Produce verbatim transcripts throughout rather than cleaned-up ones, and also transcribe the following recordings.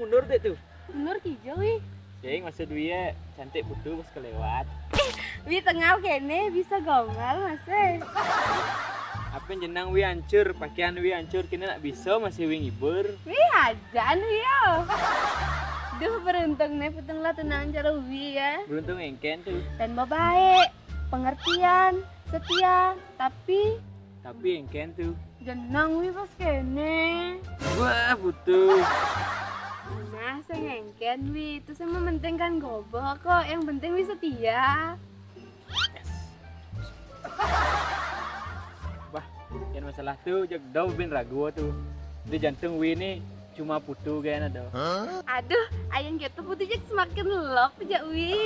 Mundur dek tu. Mundur kijo, wi. Sing, maksud wi ya, cantik putu pas kelewat. Wi tengal kene, bisa gombal, Mas, eh. Apa jenang wi hancur, pakaian wi hancur, kene nak bisa masih wi ngibur. Wi ajan wi yo. Duh, beruntung ne putung lah tunangan cara wi ya. Beruntung engken tu. Dan baik, pengertian, setia, tapi Tapi engken tu. Jenang wi pas kene. Wah, putu. Nah, sing engken wi, itu sing mementingkan gobo kok. Yang penting wi setia. Yes. Wah, yang masalah tu, jak dau bin ragu tu. Di jantung wi ni cuma putu kan ada. Aduh, ayan gitu putu jak semakin lok jak wi.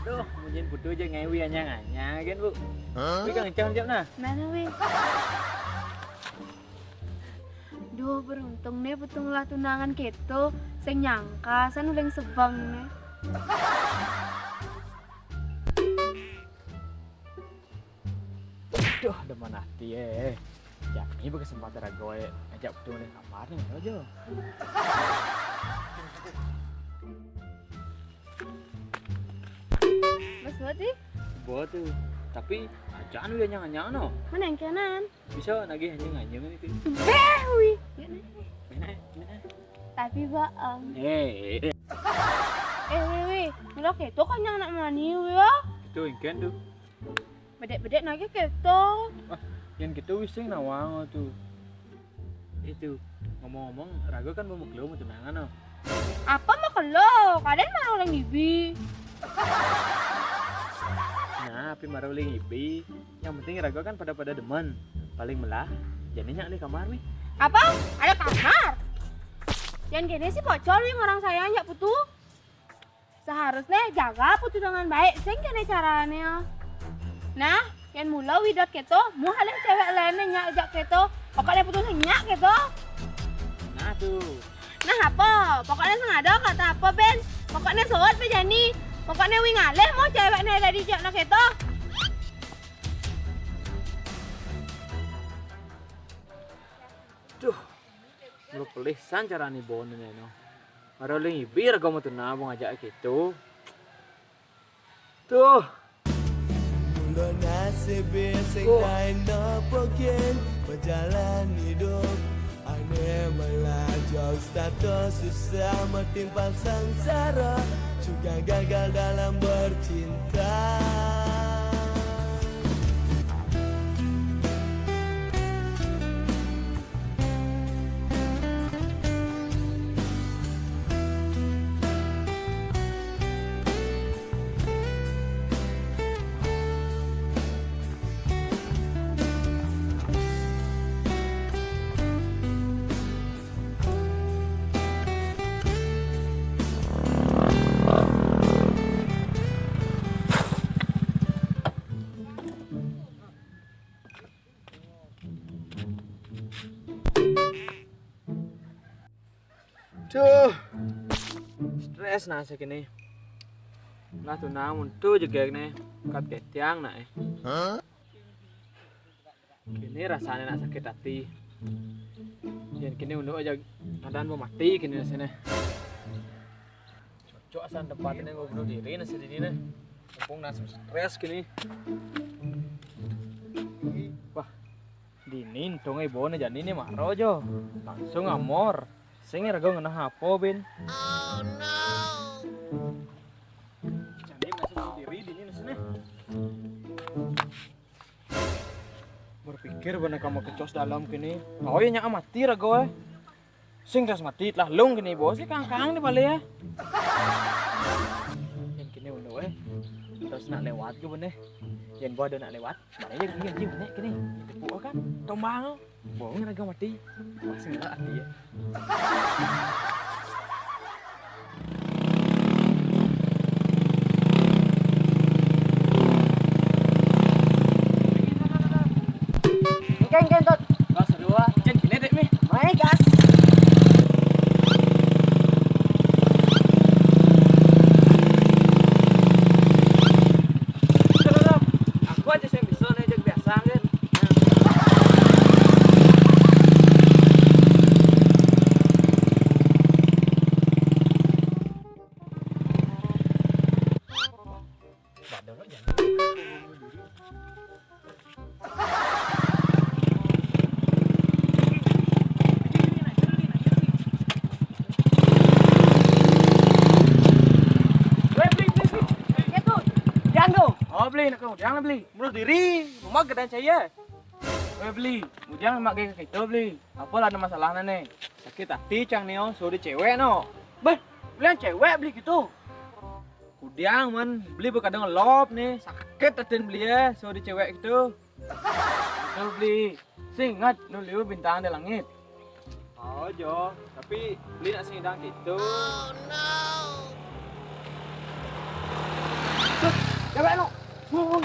Aduh, mungkin putu jak ngai wi anyang-anyang kan, Bu. Wi kang cam cam nah. Mana wi? Duh, beruntung ne putung lah tunangan keto. Sing nyangka, san uleng sebang ne. Duh, demen hati eh. Jani berkesempatan rago eh ngajak putu nang kamar ni, mana aja. Mas buat wi? Buat tu. Tapi ajan wi anyang-anyang no. Mana yang kanan? Bisa nagih anyang-anyang ni tu. Beh wi. Mana? Mana? Tapi baang. Eh. Eh wi wi. Mula keto kan yang nak mani wi ya. Itu ingken tu. Bedek-bedek nagih keto. Wah, yang keto wi sing nawang tu. Itu, ngomong-ngomong, rago kan mau mekelo mau tunangan no. Apa mekelo? Kaden mana uleng ibi? Nah, api mara uleng ibi. Yang penting rago kan pada-pada demen. Paling melah, jani nyak di kamar wi. Apa? Ada kamar? Yang kene sih pocol wi orang saya nyak putu. Seharusnya jaga putu dengan baik, sing kene carane. Nah, yang mula widot keto, mu halih cewek lainnya nyak jak keto. Pokoknya putu nyak keto. Nah tu. Nah apa? Pokoknya sengada kata apa ben? Pokoknya sewot pe jani. Pokoknya wi ngalih mau cewek ne dari jak nak keto. Duh, lu pelih san carane bawa ne no. Aro ling ibi rago mau tunangan mau ngajak keto. Tuh. Mula nasib sing Oh. Lain nopo kin berjalan hidup. Aneh melajau status susah metimpal sengsara. Juga gagal dalam bercinta. Duh. Stres nah sakini. Lah tunangan tu jegek ne. Kat ketiang nak eh. Kini rasanya nak sakit hati. Yang kini unduk aja keadaan mau mati kini rasanya. Cocok asan tempat ini ngobrol diri nasi dini nih. Mumpung nasi stres kini. Wah, dini untung ibu nih jadi ini maro jo. Langsung amor. Sing raga ngena hapo bin. Jadi masih diri dini nasi nih. Berpikir bana kamu kecos dalam kini. Oh iya nyak mati raga eh. Sing ras mati telah lung kini bos sih kangkang di balik ya. Yang kini udah eh. Terus nak lewat ke bener. Yang bodoh nak lewat. Mana yang kini kini kini. Tepuk kan. Tombang. Bohong raga mati. Masih nggak hati ya. Ikan kentut. Gas dua. Jen kene dek mi. Mai gas. Aku aja yang bisa nih, biasa kan. Beli, nak kau ujang lah, Beli. Bunuh diri, rumah gedang cahaya. Weh, Beli, ujang mak gaya gitu, Beli. Apa lah ada masalah nih? Sakit hati cang nih, oh, suruh cewek no. Beh, beli yang cewek beli gitu. Kudiang man, beli berkadang lop nih, sakit hati beli ya, suruh cewek gitu. Aduh, Beli, singat nu liu bintang di langit. Oh, Jo, tapi beli nak singidang gitu. Cewek no. Oh,